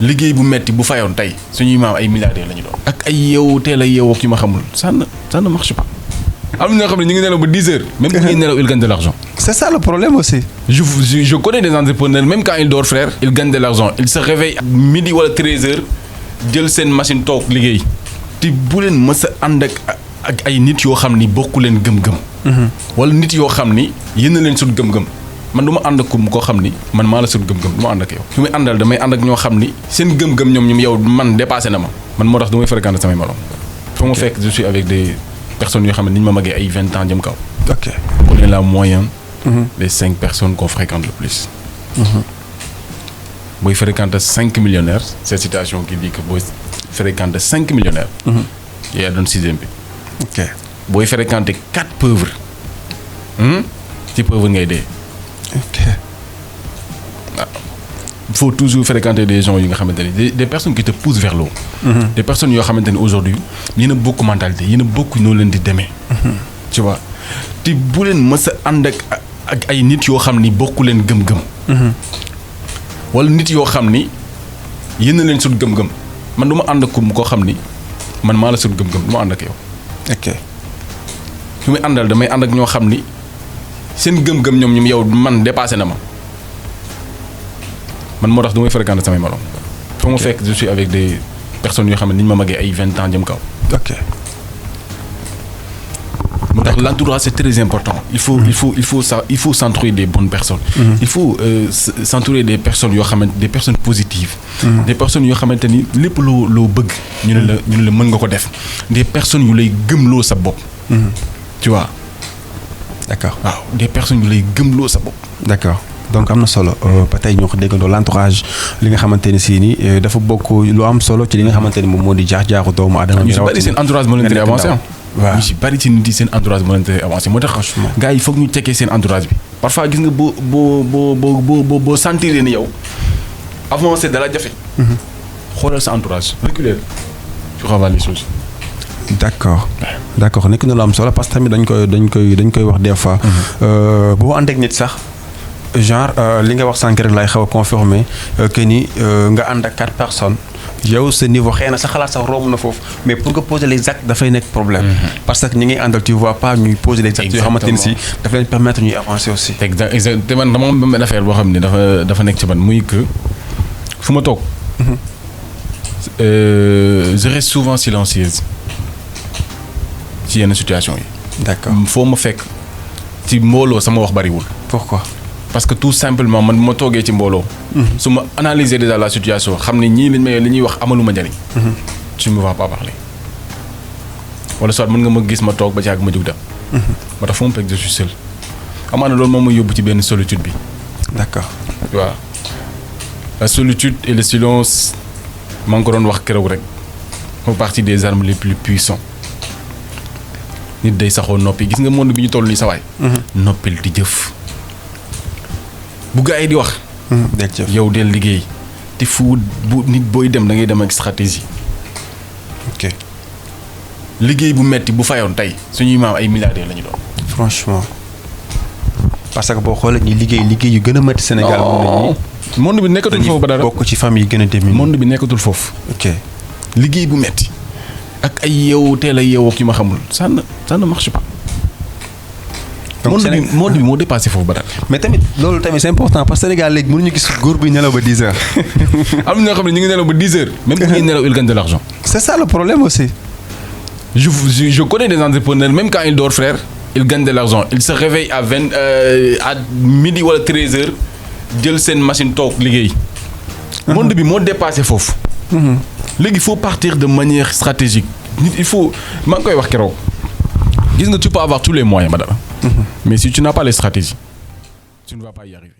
liggéey bu metti bu fayoon tey suñuy maam ay milliardaires la ñu doon. ak ay yeewu teel a yeewoo ak yu ma xamul ça ne marche pas. am na ñoo xam ne ñu ngi nelaw ba 10 heures. même bu ñuy nelaw ils gagnent de l'argent. C'est ça le problème aussi. Je connais des entrepreneurs même quand ils dorment frère ils gagnent de l'argent ils se réveillent midi wala 13 heures jël seen machine toog liggéey. te bu leen mës a ànd ak ay nit yoo xam ni bokku leen gëm-gëm. wala nit yoo xam ni yéen leen sut gëm-gëm. man du ma ànd ak koo xam ni man maa la sut gëm-gëm du ma ànd ak yow. su may àndal damay ànd ak ñoo xam ni seen gëm-gëm ñoom yow man dépassé na ma. man moo tax du may fréquenter samay morom. foo ma fekk je suis avec des personnes yoo xam ne ni ñu ma magee ay 20 ans jëm kaw. ok on est la moyenne. des 5 personnes qu'on fréquente le plus. booy fréquenter 5 millionnaires cette citation qui dit que booy fréquenter 5 millionnaires. yaa doon 6e bi. ok booy fréquenter 4 pauvres. ci pauvre ngay dee. ok il faut toujours fréquenter des gens yi nga xamante ni des personnes qui te poussent vers le haut. des personnes yoo xamante ni aujourd'hui yéen a bokk mentalité yéen a bokk noo leen di demee. tu vois te bu leen mës a ànd ak ay nit yoo xam ni bokku leen gëm-gëm. wala nit yoo xam ni yéen a leen sut gëm-gëm man du ma ànd ak koo xam ni man maa la sut gëm-gëm du ma ànd ak yow. ok su may àndal damay ànd ak ñoo xam ni seen gëm-gëm ñoom yow man dépassé na ma. man moo tax du may fréquenter samay morom. foo ma fekk je suis avec des personnes yoo xam ne ni ñu ma magee ay 20 ans jëm kaw. ok moo tax l'entourage c'est très important. il faut s'entourer des bonnes personnes. il faut s'entourer des personnes yoo xamante des personnes positives. des personnes yoo xamante ni lépp loo bëgg. ñu ne la mën nga ko def. des personnes yu lay gëmloo sa bopp. tu vois. d'accord waaw des personnes yu lay gëmloo sa bopp. d'accord donc am na solo ba tey ñoo ko déggandoo l'entourage li nga xamante ni si nii dafa bokk lu am solo ci li nga xamante ni moom moo di jaaxu doomu aadama. ñu si bari seen entourage moo leen tere avancé waaw ñu si bari ci nit yi seen entourage moo leen tere avancé moo tax gars yi foog ñu tekkee seen entourage bi. parfois gis nga boo sentir ni yow avancé dala jafe. xoolal sa entourage reculer tu revois les choses. d'accord nekk na lu am solo parce que tamit dañ koy wax des fois. boo ànd ak nit sax. genre li nga wax sànq rek laay xaw a confirmer que ni nga ànd ak 4 personnes yow sa niveau xëy na sa xalaat sax romb na foofu mais pour nga poser les actes dafay nekk problème. parce que ñi ngay àndal tu vois pas ñuy poser les actes yoo xamante ni si dafa leen permettre ñuy avancer aussi. exact te man dama am benn affaire boo xam ne dafa nekk ci man muy que fu ma toog. je reste souvent silencieuse ci yenn situation yi. d'accord foo ma fekk ci mbooloo sama wax bariwul. pourquoi. parce que tout simplement man ma toogee ci mbooloo. su ma analyser déjà la situation xam ne ñii li ñuy wax amaluma njariñ. tu me vas pas parler. wala soit mën nga ma gis ma toog ba ci àgg ma jug dem. moo tax fu mu fekk je suis seul. amaana loolu moom ma yóbbu ci benn solitude bi. d'accord. waaw la solitude et le silence maa ngi ko doon wax keroog rek font partie des armes les plus puissantes. nit day saxoo noppi gis nga monde bi ñu toll nii sa waay. noppil di jëf. bu gaa yi di wax. yow del liggéey te fu bu nit booy dem da ngay dem ak stratégie. ok liggéey bu metti bu fayoon tey suñuy maam ay milliardaires la ñu doon. franchement parce que boo xoolee ñi liggéey yu gën a metti Sénégal. monde bi nekkatul foofu ba dara bokk ci famille yi gën a démunis. monde bi nekkatul foofu. ok liggéey bu metti ak ay yeewu teel a yeewoo ak yu ma xamul ça ne marche pas. monde bi moo dépassé foofu ba dara. mais tamit loolu tamit c'est important parce que Sénégal léegi mënuñu gis góor buy nelaw ba 10 heures. am na ñoo xam ne ñu ngi nelaw ba 10 heures. même bu ñuy nelaw ils gagnent de l'argent. c'est ça le problème aussi. je connais des entrepreneurs même quand ils dorment frère ils gagnent de l'argent ils se réveillent à midi wala 13 heures jël seen machine toog liggéey. monde bi moo dépassé foofu. léegi il faut partir de manière stratégique nit il faut maa ngi koy wax keroog gis nga tu peux avoir tous les moyens madame. Mais si tu n'as pas les stratégies, tu ne vas pas y arriver.